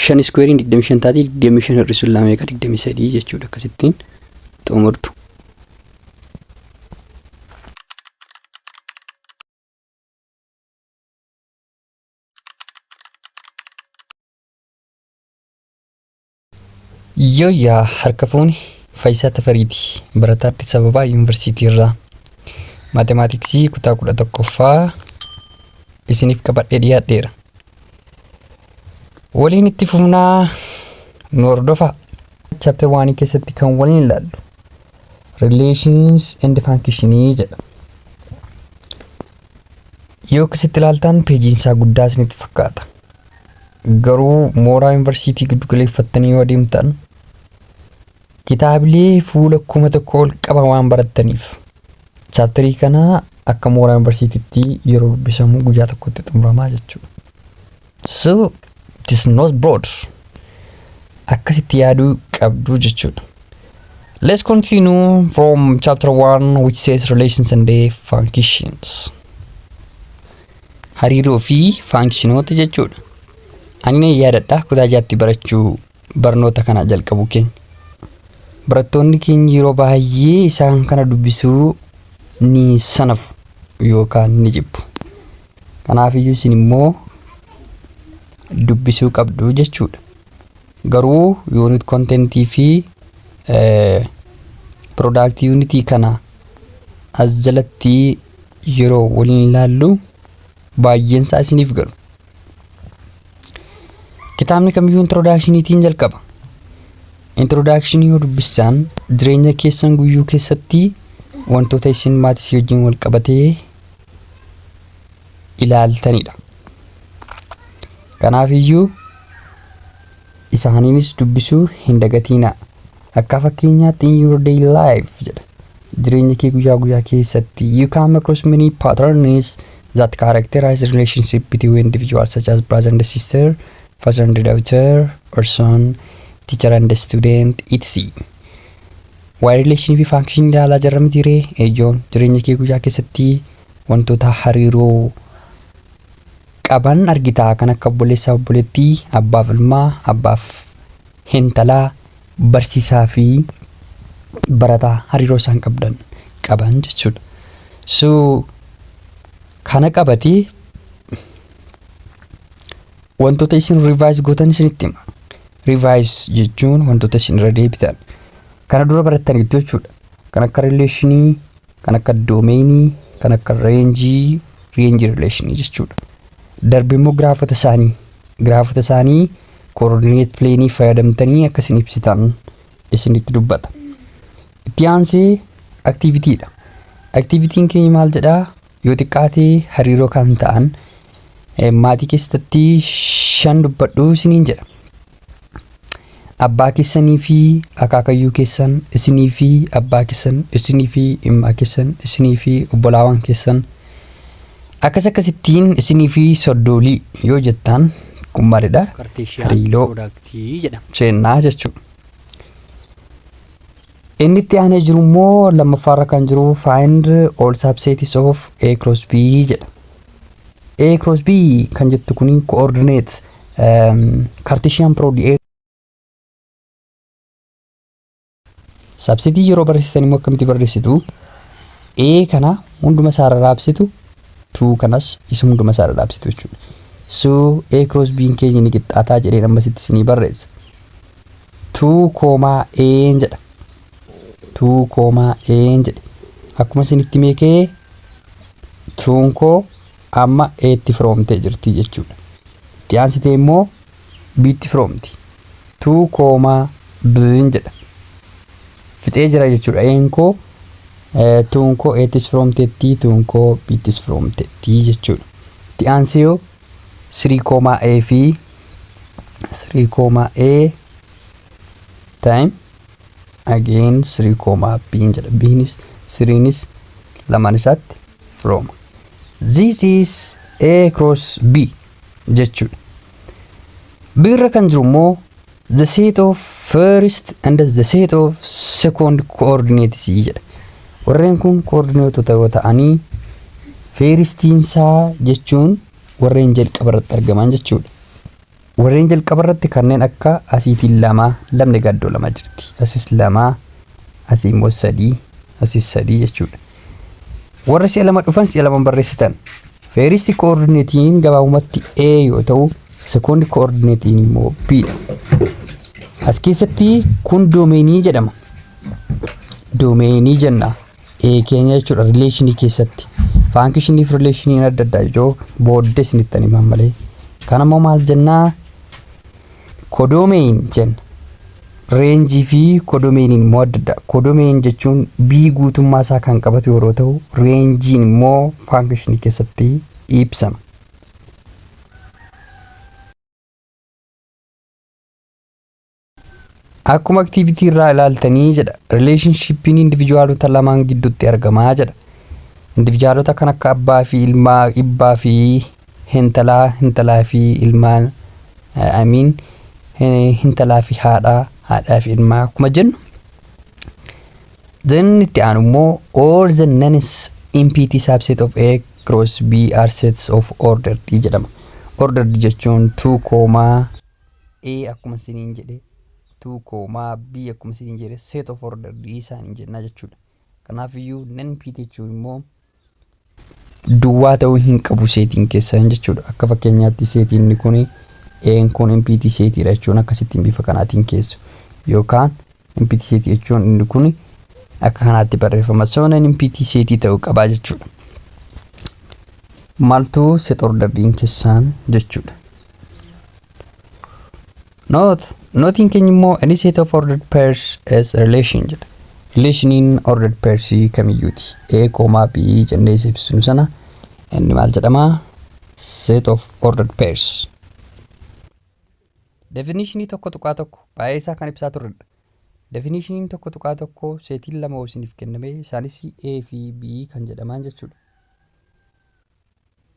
5 squareiin 25 taati. 25 hir'isuun 2 meeqa? 23 jechuudha. Akkasittiin xumurtu. Yooyyaa, harka fuuni. Faayisaa Tafariiti, barataa Addis Ababaa Yuunivarsiitii irraa. Mathematicsii kutaa 11ffaa isiniif qabadhee dhiyaadheera. Waliin itti fufnaa, nu hordofaa. Chapter 1 keessatti kan waliin ilaallu "Relations and Functionii" jedha. Yoo akkasitti ilaaltan peejiin isaa guddaa isinitti fakkaata. Garuu mooraa yuunivarsiitii giddu galeeffattanii yoo adeemtan, kitaabilee fuula 1000 ol qaba waan barattaniif, chapterii kana akka mooraa yuunivarsiitiitti yeroo dubbisamu guyyaa tokkotti xumuramaa jechuudha. So it is not broad. Akkasitti yaaduu qabdu jechuudha. Let's continue from chapter 1, which says "Relations and Functions". Hariiroo fi functionoota jechuudha. Ani nan yaadadha, kutaa jaatti barachuu barnoota kana jalqabu keenya. Barattoonni keenya yeroo baay'ee isaan kana dubbisuu ni sanafu yookaan ni jibbu. Kanaafiyyuu isin immoo dubbisuu qabdu jechuudha. Garuu unit contentii fi product unitii kana as jalatti yeroo waliin ilaallu baay'een isaa isiniif galu. Kitaabni kamiyyuu introductioniitiin jalqaba. Introductionii yoo dubbistan, jireenya keessan guyyuu keessatti wantoota isin mathsii wajjin wal qabatee ilaaltanidha. Kanaafiyyuu isaaniinis dubbisuu hin dagatiinaa. Akka fakkeenyaatti, "In your daily life" jedha. Jireenya kee guyyaa guyyaa keessatti you come across many patterns that characterize relationship between individuals, such as brother and sister, father and daughter or son, teacher and student, etc. Waa'ee relationii fi functionii ilaalaa jirra miti ree? Eejoon jireenya kee guyyaa keessatti wantoota hariiroo qaban argitaa, kan akka obboleessaa, obboleettii, abbaaf ilmaa, abbaaf intalaa, barsiisaa fi barataa, hariiroo isaan qaban jechuudha. So kana qabatee wantoota isin revise gootan isinitti hima. Revise jechuun wantoota isin irra deebitan. Kana dura barattaniitu jechuudha. Kan akka relationii, kan akka domainii, kan akka rangeii, rangeii relationii jechuudha. Darbe immoo graphota isaanii coordinate planeii fayyadamtanii akka isin ibsitan isinitti dubbata. Itti aansee activitydha. Activityn keenya maal jedhaa? Yoo xiqqaate hariiroo kan ta'an maatii keessatti shan dubbadhuu isiniin jedha. Abbaa keessanii fi akaakayyuu keessan, isinii fi abbaa keessan, isinii fi ilmaa keessan, isinii fi obbolaawwan keessan, akkas akkasittiin isinii fi soddoolii yoo jettan, kun maalidha? Cartesian Hariiroo productii jedhama. Jennaa jechuudha. Inni itti aanee jiru immoo, lammaffaarra kan jiru, "Find all subsets of A cross B" jedha. A cross B kan jettu kuni coordinate Cartesian product. Subsetii yeroo barreessitan immoo akkamitti barreessitu? A kana hunduma isaa raabsitu, 2 kanas isa hunduma isaa raabsitu jechuudha. So A cross B keenya ni qixxaataa jedhee ammasitti isinii barreessa. 2 comma A jedha. 2 comma A jedhe. Akkuma isinitti meekee, tuun koo amma A'tti firoomtee jirti jechuudha. Itti aansitee immoo B'tti firoomti. 2 comma B jedha. Fixee jira jechuudha. A'n koo, tuun koo A'ttis firoomteetti, tuun koo B'ttis firoomteetti jechuudha. Itti aansee yoo 3 comma A fi 3 comma A time again 3 comma B jedha. B'nis 3nis lamaan isaatti firooma. This is A cross B jechuudha. B irra kan jiru immoo "the set of first and the set of second coordinates" jedha. Warreen kun coordinateota yoo ta'anii, firstiinsaa jechuun warreen jalqaba irratti argaman jechuudha. Warreen jalqaba irratti kanneen akka asiitiin lama, lamni gaddoo lama jirti. Asis lama, asii immoo sadii, asis sadii jechuudha. Warra si'a lama dhufan si'a lama barreessitan. First coordinateiin gabaabumatti A yoo ta'u, second coordinateiin immoo B dha. As keessatti kun domainii jedhama. Domainii jenna. A keenya jechuudha relationii keessatti. Functionii fi relationiin adda addaa yoo booddee isinitti himan malee. Kan ammoo maal jennaa? Codomain jenna. Rangeii fi codomainiin immoo adda adda. Codomain jechuun B guutummaa isaa kan qabatu yeroo ta'u, rangeiin immoo functionii keessatti ibsama. Akkuma activity irraa ilaaltanii jedha, relationshipiin individualota lamaan gidduutti argamaa jedha. Individualota kan akka abbaa fi ilmaa, ibbaa fi hintalaa, hintalaa fi ilmaan, I mean, hintalaa fi haadhaa, haadhaa fi ilmaa akkuma jennu. Then itti aanu immoo all the non empty subset of A cross B are sets of ordered jedhama. Ordered jechuun 2 comma A akkuma isiniin jedhe, 2 comma B akkuma isiniin jedhe, set of ordered isaaniin jenna jechuudha. Kanaafiyyuu non empty jechuun immoo duwwaa ta'uu hin qabu setiin keessan jechuudha. Akka fakkeenyaatti setiin kun A'n kun empty setiidha jechuun akkasittiin bifa kanaatiin keessu, yookaan empty setii jechuun inni kun akka kanaatti barreeffama. So non empty setii ta'uu qabaa jechuudha. Maaltu set orderediin keessaan jechuudha. Note, noteiin keenya immoo any set of ordered pairs is relation jedha. Relationiin ordered pairs kamiyyuuti. A comma B jennee isa ibsinu sana inni maal jedhama? Set of ordered pairs. Definitionii 1.1 baay'ee isaa kan ibsaa turredha. Definitioniin 1.1 setiin lama isiniif kenname, isaanis A fi B kan jedhaman jechuudha.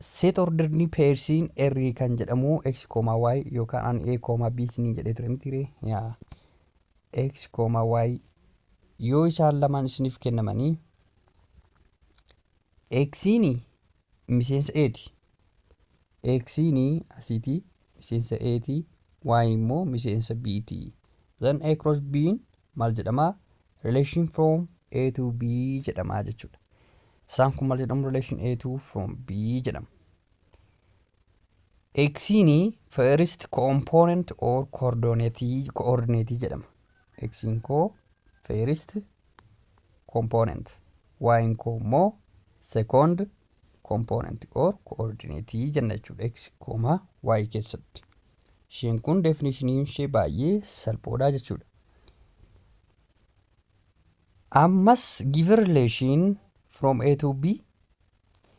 Set ordered pairsiin R kan jedhamu X comma Y yookaan an A comma B isiniin jedhee ture miti ree? Yaa, X comma Y yoo isaan lamaan isiniif kennamanii, X'n miseensa A'ti. X'n asiiti miseensa A'ti, Y immoo miseensa B'ti. Then A cross B maal jedhama? Relation from A to B jedhama jechuudha. Isaan kun maal jedhamu? Relation A to from B jedhama. X'n first component or coordinate jedhama. X'n koo first component, Y'n koo immoo second component or coordinate jenna jechuudha. X comma Y keessatti. Isheen kun definitionii ishee baay'ee salphoodha jechuudha. Ammas given relation from A to B,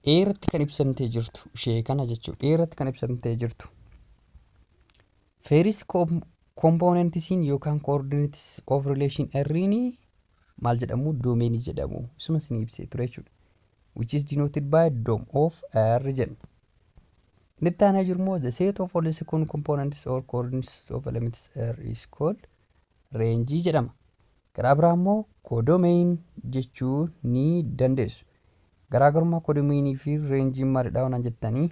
A irratti kan ibsamtee jirtu ishee kana jechuudha. A irratti kan ibsamtee jirtu. First componentisiin yookaan coordinates of relation R'n maal jedhamu? Domainii jedhamu. Isuma isin ibsee ture jechuudha. Which is denoted by dom of R jenna. Inni itti aanaa jiru immoo the set of all the second components or coordinates of elements R is called range jedhama. Karaa biraa immoo codomain jechuu ni dandeessu. Garaagarummaa codomainii fi rangeiin maalidha waan jettanii,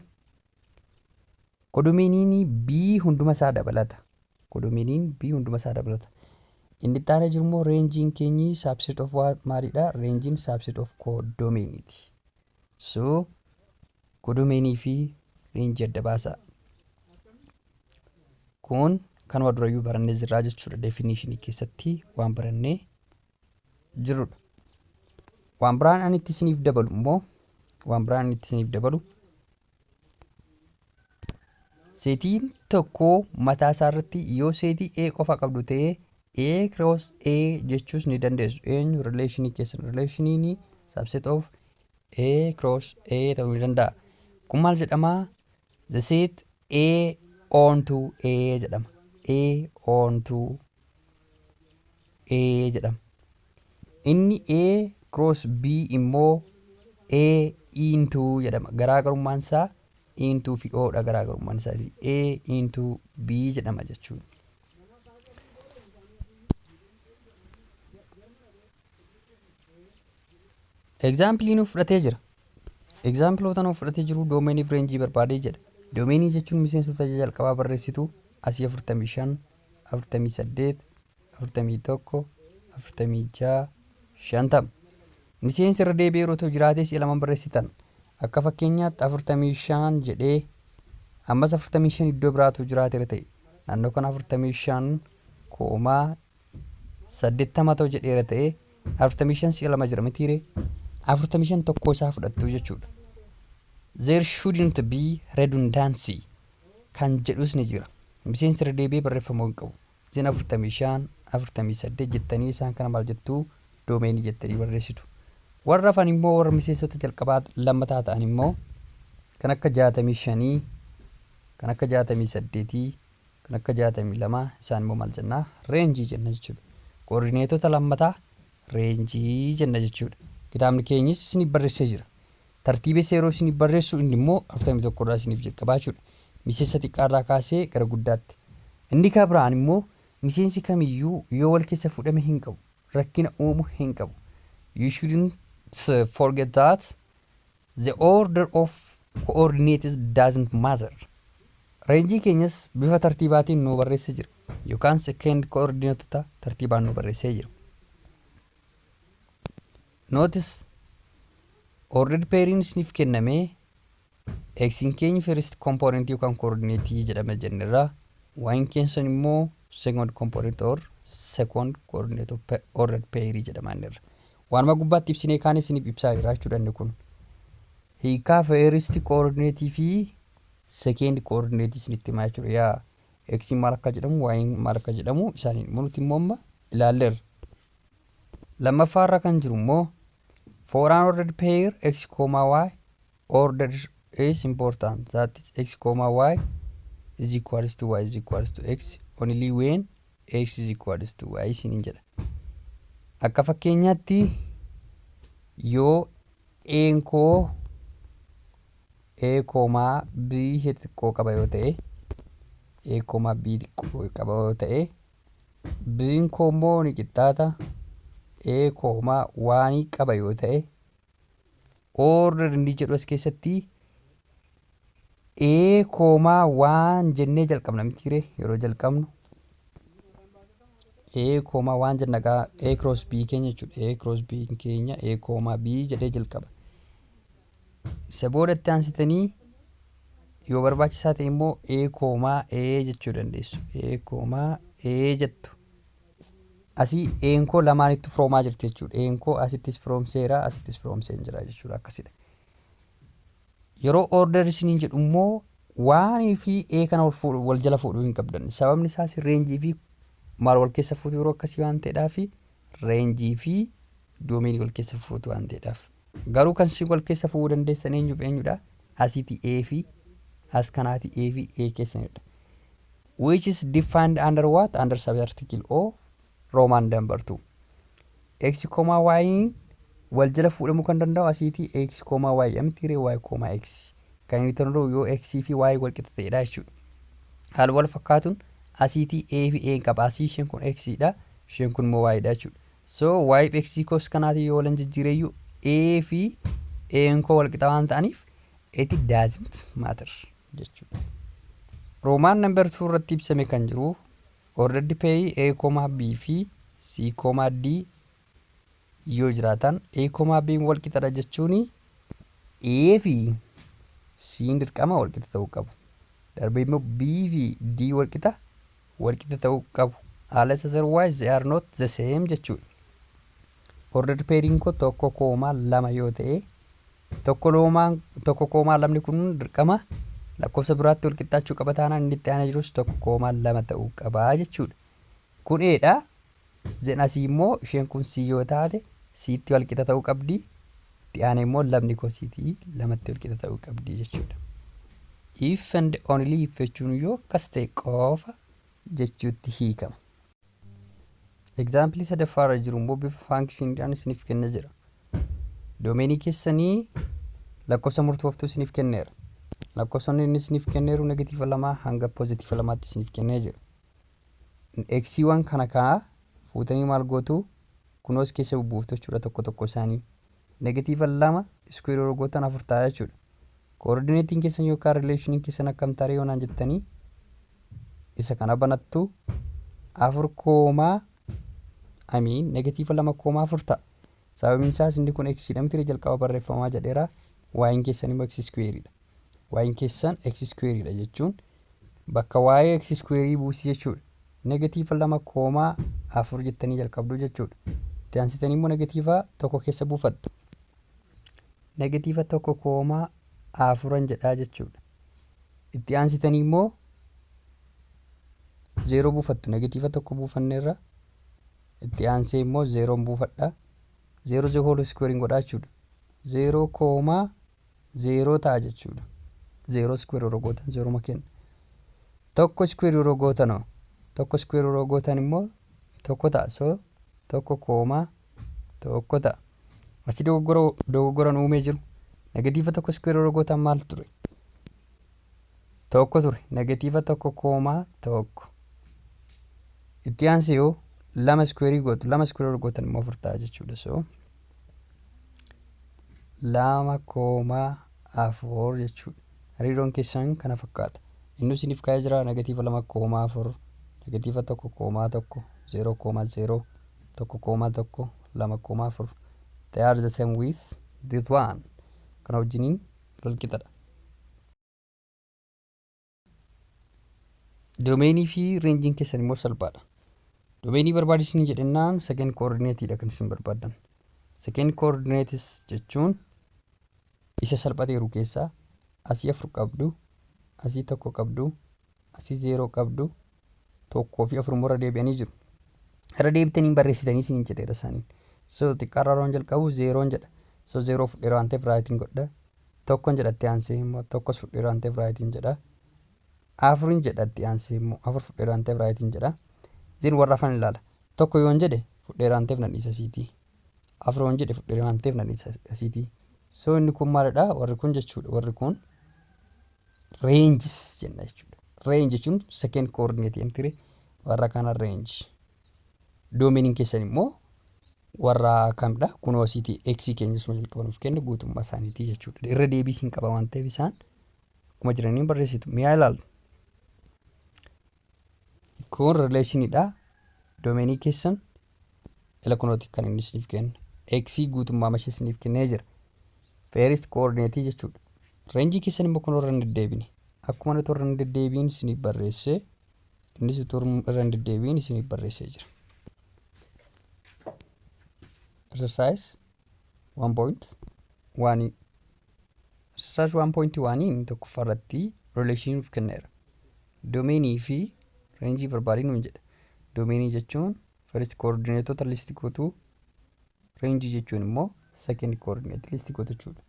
codomainiin B hunduma isaa dabalata. Codomainiin B hunduma isaa dabalata. Inni itti aanaa jiru immoo rangeiin keenyi subset of maalidha? Rangeiin subset of codomainiiti. So codomainii fi rangeii adda baasaa. Kun kanuma durayyuu barannee jirraa jechuudha. Definitionii keessatti waan barannee jirrudha. Waan biraan ani itti isiniif dabalu immoo, waan biraan ani itti isiniif dabalu, setiin tokko mataa isaa irratti yoo setii A qofa qabdu ta'ee, A cross A jechuus ni dandeessu. Eenyu? Relationii keessan. Relationiin subset of A cross A ta'uu ni danda'a. Kun maal jedhamaa? The set A onto A jedhama. A onto A jedhama. Inni A cross B immoo A into jedhama. Garaagarummaan isaa into fi O dha garaagarummaan isaa. A into B jedhama jechuudha. Example nuuf fudhatee jira. Exampleoota nuuf fudhatee jiru domainii fi rangeii barbaadee jedha. Domainii jechuun miseensota jalqabaa barreessitu. Asii 45, 48, 41, 46, 50. Miseensi irra deebi'ee yeroo ta'u jiraatee si'a lama barreessitan. Akka fakkeenyaatti 45 jedhee ammas 45 iddoo biraatu jiraateera ta'e, naannoo kana 45,80 ta'u jedheera ta'e, 45 si'a lama jira mitiire? 45 tokko isaa fudhattu jechuudha. There shouldn't be redundancy kan jedhus ni jira. Miseensi irra deebi'ee barreeffamuu hin qabu. Isin 45, 48 jettanii isaan kana maal jettuu? Domainii jettanii barreessitu. Warra hafan immoo, warra miseensota jalqabaa lammataa ta'an immoo, kan akka 65, kan akka 68, kan akka 62, isaan immoo maal jennaa? Rangeii jenna jechuudha. Koordineetota lammataa rangeii jenna jechuudha. Kitaabni keenyis isiniif barreessee jira. Tartiibessa yeroo isiniif barreessu inni immoo 41 irraa isiniif jalqabaa jechuudha. Miseensa xiqqaarraa kaasee gara guddaatti. Inni kan biraan immoo miseensi kamiyyuu yoo wal keessa fuudhame hin qabu. Rakkina uumu hin qabu. You shouldn't forget that the order of coordinates doesn't matter. Rangeii keenyas bifa tartiibaatiin nu barreessee jira. Yookaan second coordinateota tartiibaan nu barreessee jira. Notice, ordered pairiin isiniif kennamee x'n keenya first component yookaan coordinate jedhama jennerra. Y'n keessan immoo second component or second coordinate of ordered pairii jedhama jennerra. Waanuma gubbaatti ibsinee kaan isiniif ibsaa jira jechuudha inni kun. Hiikaa first coordinate fi second coordinate isinitti himaa jechuudha. Yaa x maal akka jedhamu, y maal akka jedhamu isaaniin immoo nuti immoo amma ilaalleerra. Lammaffaarra kan jiru immoo for an ordered pair x comma y, order is important, that is, x comma y is equals to y is equals to x only when x is equals to y isiniin jedha. Akka fakkeenyaatti yoo A'n koo A comma B ishee xiqqoo qaba yoo ta'e, A comma B xiqqoo qaba yoo ta'e, B'n koo immoo ni qixxaata A comma one qaba yoo ta'e, order inni jedhu as keessatti A comma one jennee jalqabna mitiiree? Yeroo jalqabnu A comma one jenna gaa. A cross B keenya jechuudha. A cross B keenya A comma B jedhee jalqaba. Isa boodatti aansitanii yoo barbaachisaa ta'e immoo A comma A jechuu dandeessu. A comma A jettu. Asii A'n koo lamaanitti firoomaa jirti jechuudha. A'n koo asittis firoomseera, asittis firoomseen jira jechuudha, akkasidha. Yeroo order isiniin jedhu immoo one fi A kana wal jala fuudhuu hin qabdan. Sababni isaas rangeii fi maal wal keessa fuutu yeroo akkasii waan ta'eedhaaf, rangeii fi domainii wal keessa fuutu waan ta'eedhaaf. Garuu kan isin wal keessa fuudhuu dandeessan eenyuuf eenyudha? Asiiti A fi as kanaati A fi A keessanidha. Which is defined under what? Under subarticle O Roman number 2. X comma Y wal jala fuudhamuu kan danda'u asiiti X comma Y miti, Y comma X. Kan inni ta'u yoo X fi Y wal qixa ta'edha jechuudha. Haala wal fakkaatuun asiitii A fi A qaba. Asii isheen kun X dha. Isheen kun immoo Y dha jechuudha. So Y fi X koos kanaatiin yoo walan jijjiireyyuu A fi A koo wal qixa waan ta'aniif it doesn't matter jechuudha. Roman number 2 irratti ibsame kan jiru ordered pair A comma B fi C comma D yoo jiraatan, A comma B wal qixadha jechuun A fi C dirqama wal qixa ta'uu qabu. Darbee immoo B fi D wal qixa ta'uu qabu. Unless otherwise they are not the same jechuudha. Ordered pairiin koo 1 comma 2 yoo ta'e, tokko loomaan 1 comma 2 kun dirqama lakkoofsa biraatti wal qixxaachuu qaba taanaan inni itti aanee jirus 1 comma 2 ta'uu qabaa jechuudha. Kun A dha. Then asii immoo isheen kun C yoo taate C'tti wal qixa ta'uu qabdi. Itti aanee immoo lamni koo C'tii lamatti wal qixa ta'uu qabdi jechuudha. If and only if jechuun yoo akkas ta'e qofa jechuutti hiikama. Example sadaffaarra jiru immoo bifa functioniidhaan isiniif kenna jira. Domainii keessanii lakkoofsa murtooftuu isiniif kenneera. Lakkoofsonni inni isiniif kenneeru -2 hanga +2tti isiniif kennee jira. Xiiwwan kana kaa fuutanii maal gootu? Kunoos keessa bubbuuftu jechuudha tokko tokko isaanii. -2 square yeroo gootan 4 ta'a jechuudha. Coordinateiin keessan yookaan relationiin keessan akkam ta'a yoo naan jettanii, Isa kana banattu, 4 comma, I mean, negative 2 comma 4 ta'a. Sababiin isaas inni kun x dha miti? Jalqaba barreeffamaa jedheera. Y'n keessan immoo x square dha. Y'n keessan x square dha jechuun bakka waa'ee x square buusii jechuudha. Negative 2 comma 4 jettanii jalqabdu jechuudha. Itti aansitanii immoo negative 1 keessa buufattu. Negative 1 comma 4 jedhaa jechuudha. Itti aansitanii immoo zeeroo buufattu. Negative 1 buufanneerra. Itti aansee immoo zeeroon buufadha. Zeeroo the whole square godhaa jechuudha. 0 comma 0 ta'a jechuudha. Zeeroo square yeroo gootan zeeroo kenna. 1 square yeroo gootan, 1 square yeroo gootan immoo 1 ta'a. So 1 comma 1 ta'a. Asii dogoggoran uumee jiru. Negative 1 square yeroo gootan maal ture? 1 ture. Negative 1 comma 1. Itti aansee yoo 2 square gootu, 2 square yeroo gootan immoo 4 ta'a jechuudha. So 2 comma 4 jechuudha. Hariiroon keessan kana fakkaata. Inni isiniif kaa'ee jira: negative 2 comma 4, negative 1 comma 1, 0 comma 0, 1 comma 1, 2 comma 4. They are the same with this one. Kana wajjiniin wal qixadha. Domainii fi rangeiin keessan immoo salphaadha. Domainii barbaadisni jedhennaan second coordinateidha kan isin barbaaddan. Second coordinates jechuun isa salphateeru keessaa asii 4 qabdu, asii 1 qabdu, asii 0 qabdu, 1 fi 4 immoo irra deebi'anii jiru. Irra deebitanii barreessitanii isiniin jedheera isaaniin. So xiqqaarraa yeroon jalqabu zeeroon jedha. So zeeroo fudheera waan ta'eef rightiin godha. 1n jedha, itti aansee immoo 1s fudheera waan ta'eef rightiin jedha. 4n jedha, itti aansee immoo 4 fudheera waan ta'eef rightiin jedha. Then warra hafan ilaala. 1 yoon jedhe fudheera waan ta'eef nan dhiisa asiitii. 4 yoon jedhe fudheera waan ta'eef nan dhiisa asiitii. So inni kun maalidha? Warri kun jechuudha. Warri kun ranges jenna jechuudha. Range jechuun second coordinate entry warra kana range. Domainiin keessan immoo warra kamidha? Kunoo asiitii x keenya suma jalqaba nuuf kenne guutummaa isaaniitii jechuudha. Irra deebii siin qaba waan ta'eef isaan akkuma jiraniin barreessitu. Mi'aa ilaalu. Kun relationiidha. Domainii keessan ila kunooti kan inni isiniif kennu. X guutummaa mashee isiniif kennee jira. First coordinate jechuudha. Rangeii keessan immoo kun irra hin deddeebine. Akkuma nuti irra hin deddeebiin isiniif barreessee, innis utuu irra hin deddeebiin isiniif barreessee jira. Exercise 1.1. Exercise 1.1 inni tokkoffaa irratti relationii nuuf kenneera. Domainii fi rangeii barbaadii nuun jedha. Domainii jechuun first coordinateota list gootuu, rangeii jechuun immoo second coordinate list gootu jechuudha.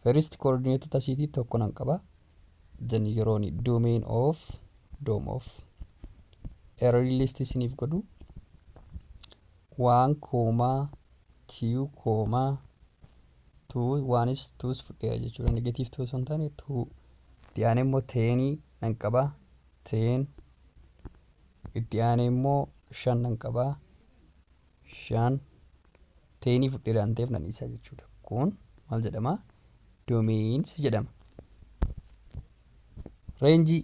First coordinateota asiitii 1 nan qaba. Then yeroon domain of dom of array list isiniif godhu 1 comma 2 comma 2, oneis twos fudheera jechuudha. Negative 2 osoo hin taane 2. Itti aanee immoo tenii nan qaba. 10. Itti aanee immoo 5 nan qaba. 5. Tenii fudheera waan ta'eef nan dhiisa jechuudha. Kun maal jedhama? Domains jedhama. Rangeii.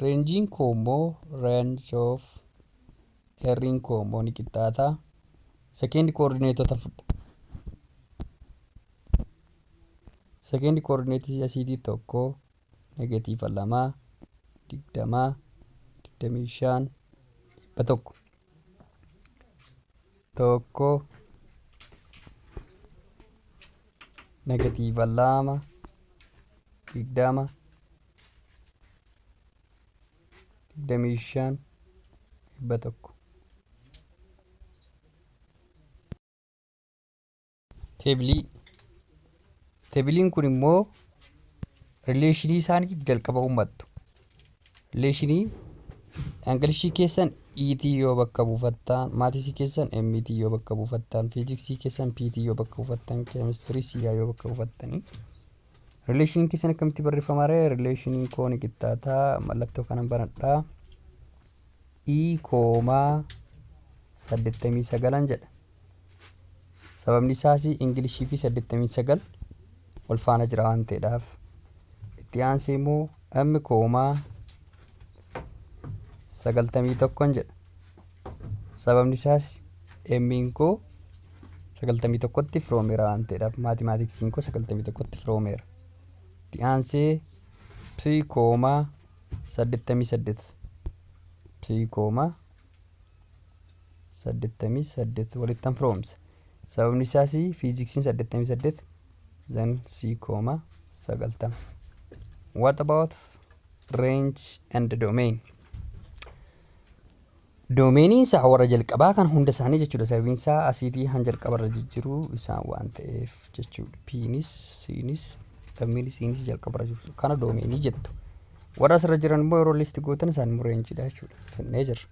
Rangeiin koo immoo range of R'n koo immoo ni qixxaata. Second coordinateota fudha. Second coordinate asiitii 1, negative 2, 20, 25, 100. 1, negative 2, 20, 25, 100. Tableii. Tableiin kun immoo relationii isaanii jalqaba uummattu. Relationii Englishii keessan ET yoo bakka buufattan, mathsii keessan MT yoo bakka buufattan, fiiziksii keessan PT yoo bakka buufattan, keemistirii CI yoo bakka buufattanii. Relationiin keessan akkamitti barreeffama ree? Relationiin koo ni qixxaataa mallattoo kanan banadhaa. E comma 89n jedha. Sababni isaas Englishii fi 89 wal faana jira waan ta'eedhaaf. Itti aansee immoo M comma 91n jedha. Sababni isaas M'n koo 91tti firoomeera waan ta'eedhaaf, mathematicsiin koo 91tti firoomeera. Itti aansee P comma 88, P comma 88 walittan firoomsa. Sababni isaas fiiziksiin 88, then C comma 90. What about range and domain? Domainiin isaa warra jalqabaa kan hunda isaanii jechuudha. Sababiin isaa asiitii han jalqabarra jijjiru isaan waan ta'eef jechuudha. P'nis, C'nis, M'nis, C'nis jalqabarra jiru. Kana domainii jettu. Warra asirra jiran immoo yeroo list gootan isaan immoo rangeiidha jechuudha. Finnee jirra.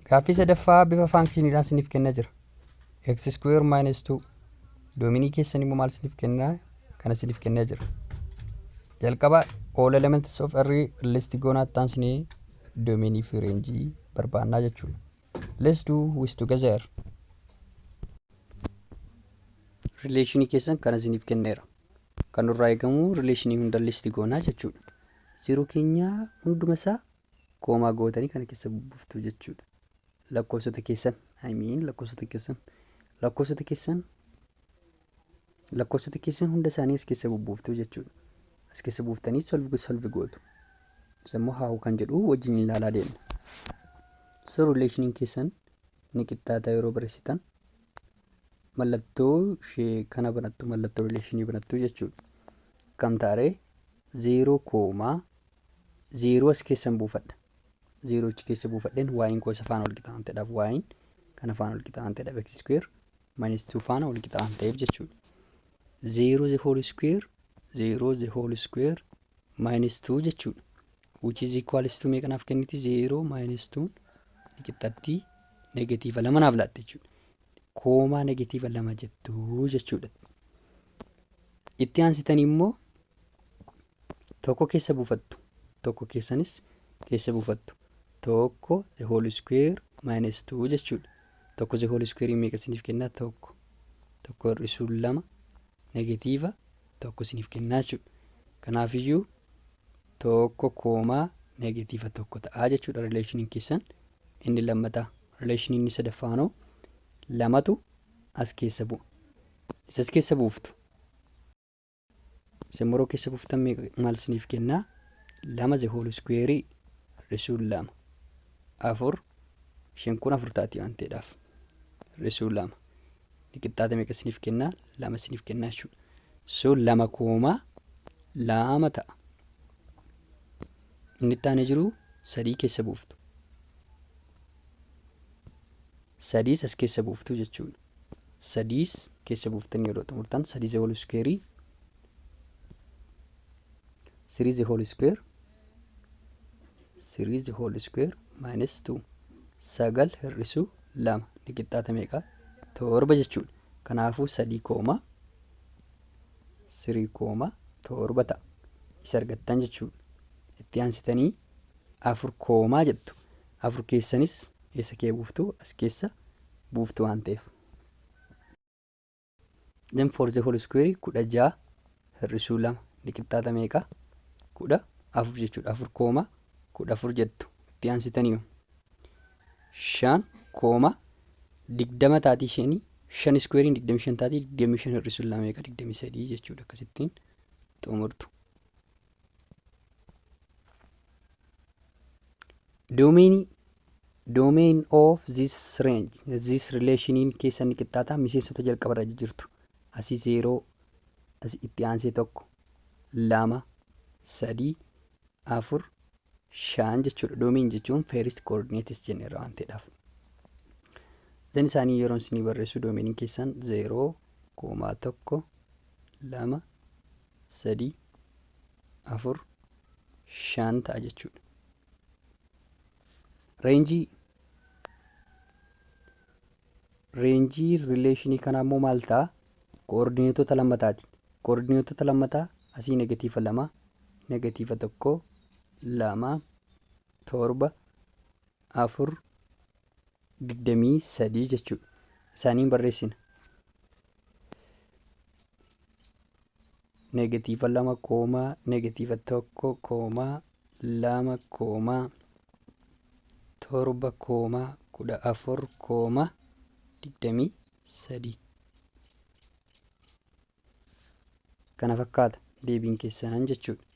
Gaaffii sadaffaa bifa functioniidhaan isiniif kennaa jira. X square minus 2, domainii keessan immoo maal isiniif kennaa? Kana isiniif kennaa jira. Jalqaba all elements of R list goonaa, taansinee domainii fi rangeii barbaannaa jechuudha. Let's do with together. Relationii keessan kana isiniif kenneera. Kan nurraa eegamu relationii hunda list goonaa jechuudha. Zero keenya hunduma isaa comma gootanii kana keessa buuftu jechuudha. Lakkoofsota keessan, I mean, lakkoofsota keessan hunda isaanii as keessa bubbuuftu jechuudha. As keessa buuftanii solve gootu. Isa immoo how kan jedhu wajjin ilaalaa deemna. So relationiin keessan ni qixxaata. Yeroo barreessitan mallattoo ishee kana banattu, mallattoo relationii banattu jechuudha. Kam taaree? Zero comma zero as keessan buufadha. Zero achi keessa buufadheen y'n koo isa faana wal qixa waan ta'eedhaaf, y'n kana faana wal qixa waan ta'eedhaaf, x square minus 2 faana wal qixa waan ta'eef jechuudha. Zero the whole square, zero the whole square minus 2 jechuudha. Which is equals to meeqa naaf kenniti? Zero minus 2 ni qixxatti negative lama naaf laatte jechuudha. Comma negative lama jettuu jechuudha. Itti aansitanii immoo tokko keessa buufattu. Tokko keessanis keessa buufattu. Tokko the whole square minus 2 jechuudha. Tokko the whole square meeqa isiniif kennaa? Tokko. Tokko hir'isuu lama negative tokko isiniif kennaa jechuudha. Kanaafiyyuu tokko comma negative tokko ta'aa jechuudha relationiin keessan inni lammataa. Relationiin inni sadaffaanoo lamatu as keessa bu'a. Isas keessa buuftu. Isin yeroo keessa buuftan maal isiniif kennaa? Lama the whole square hir'isuu lama afur, isheen kun afur taati waan ta'eedhaaf, hir'isuu lama ni qixxaate meeqa isiniif kennaa? Lama isiniif kennaa jechuudha. So lama comma lama ta'a. Inni itti aanee jiru sadii keessa buuftu. Sadiis as keessa buuftu jechuudha. Sadiis keessa buuftanii yeroo xumurtan sadii the whole square, three the whole square, three the whole square minus 2, sagal hir'isuu lama ni qixxaata meeqa? Torba jechuudha. Kanaafuu sadii comma, three comma torba ta'a. Isa argattan jechuudha. Itti aansitanii afur comma jettu. Afur keessanis eessa kee buuftu? As keessa buuftu waan ta'eef. Then four the whole square 16 hir'isuu lama ni qixxaata meeqa? 14 jechuudha. Afur comma 14 jettu. Itti aansitanii shan comma 20 taatii isheenii, shan squareiin 25 taatii, 25 hir'isuu lama meeqa? 23 jechuudha. Akkasittiin xumurtu. Domainii, domain of this range, this relationiin keessa ni qixxaata miseensota jalqabarra jirtu. Asii zero, asii itti aansee tokko, lama, sadii, afur, shan jechuudha. Domain jechuun first coordinates jenneerra waan ta'eedhaaf. Then isaanii yeroo isinii barreessu domainiin keessan zero comma tokko, lama, sadii, afur, shan ta'a jechuudha. Rangeii, rangeii relationii kanaa immoo maal ta'a? Coordinateota lammataati. Coordinateota lammataa asii negative lama, negative tokko, lama, torba, afur, 23 jechuudha. Isaaniin barreessina. Domain of this range Negative 2 comma negative 1 comma 2 comma 7 comma 14 comma 23. Kana fakkaata deebiin keessan jechuudha.